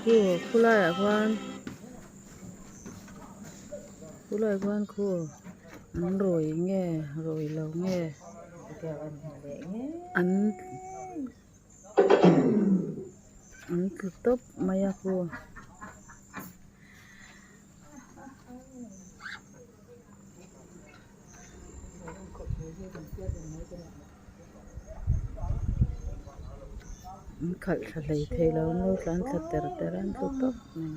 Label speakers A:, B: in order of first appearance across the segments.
A: Khu khulaiah khuan khulaiah khuan khu an rawi nge rawi lo nge an an tlu tawp mai a khu. An khalh thla hlei thei lo an lo tlan thla ter ter a an tlu tawp mai.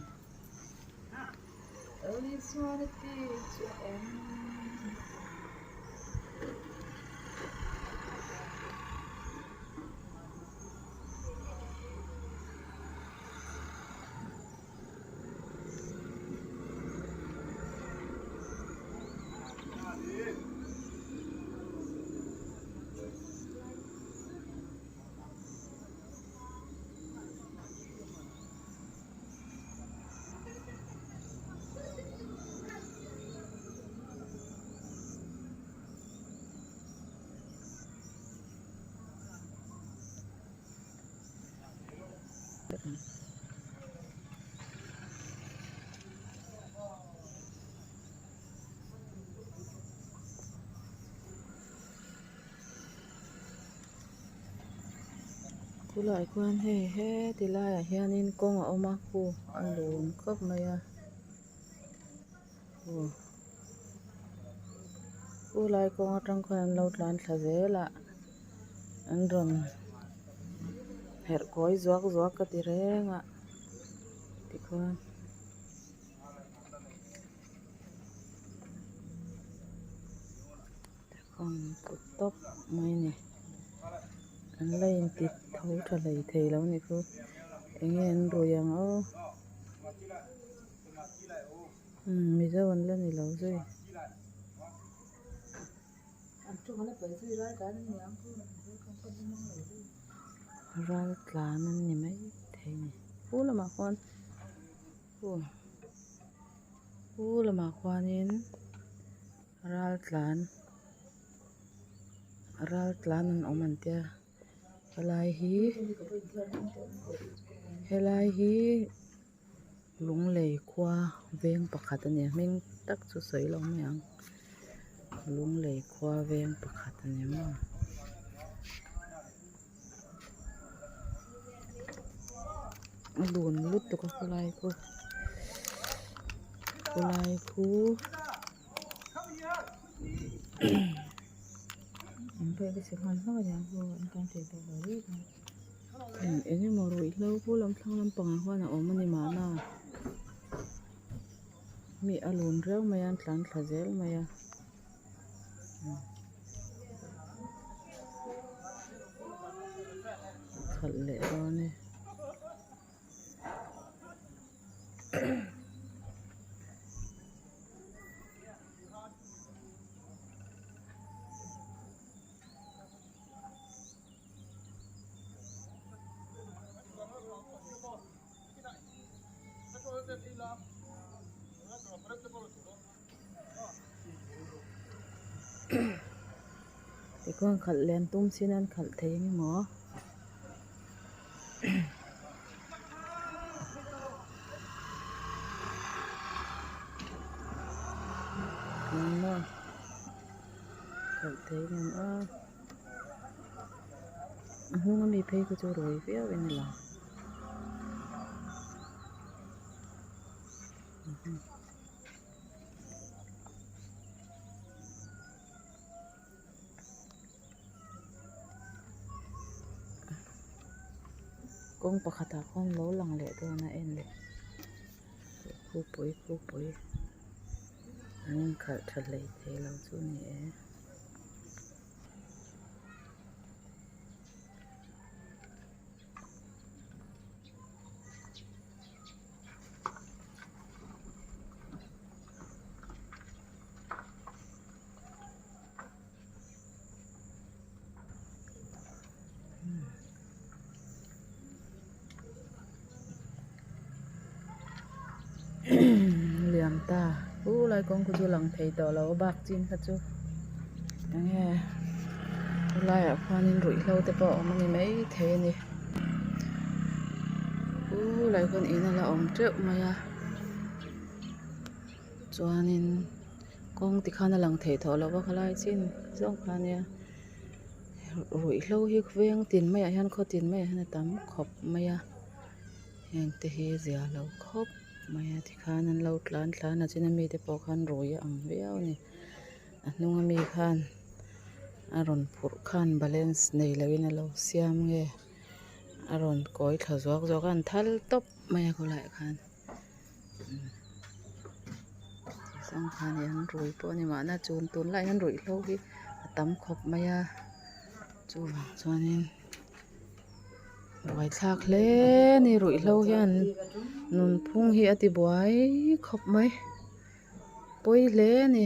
A: Khulaiah khuan hei heti laiah hianin kawng a awm a khu a lun khawp mai a aw khulai kawng atang khuan an lo tlan thla zel a an rawn herh kawi zuak zuak ka ti reng a tikhuan. An tlu tawp mai a ni an la inti tho tha hlei thei lo a ni chu eng nge an rui ang aw umm mizo an la ni lo zui. Ral tlan an ni mai thei a ni pu lamah khuan pu lamah khuanin. Ral tlan ral tlan an awm an tia helai hi helai hi lunglei khua veng pakhat a ni a hming tak chu sawi lo mai ang lunglei khua veng pakhat a ni maw. A lun lutuk a khawlai khu khawlai khu. Eng emaw ruihhlo khu lam thlang lampangah khuan a awm a ni mahna mi a lun riau mai a an tlan thla zel mai a. Khalh leh dawn e. Tikhuan khalh len tum sin an khalh thei ang emaw. Engmaw khalh thei ang a a hnung ami phei kha chu rawi viau in a lang. Kawng pakhatah khuan lo lang leh dawn a en leh khupui khupui an inkhalh tha hlei thei lo chu a ni e. Liam ta u lai kawng khu chu lang thei tawh lo a bak chin kha chu enge helaiah khuanin ruihhlo te pawh a awm a ni maithei a ni. Khulaiah khuan in ala awm teuh mai a chuanin kawng tikhan a lang thei tawh lo a khalai chin zawng kha nia ruihhlo hi veng tin maiah hian khaw tin maiah hian a tam khawp mai a heng te hi zia lo khawp mai a tikhan an lo tlan thla a nachina mite pawh khan rui a ang viau a ni a hnung ami khan a rawn phurh khan balance nei loin alo siam nge a rawn kawi thla zuak zuak a an thal tawp mai a khawlaiah khan zawng kha ni an rui pawh a ni mahna chun tunlaiah hian ruihhlo hi a tam khawp mai a chuvang chuanin buaithlak hle a ni ruihhlo hian nunphung hi a ti buai khawp mai pawi hle a ni.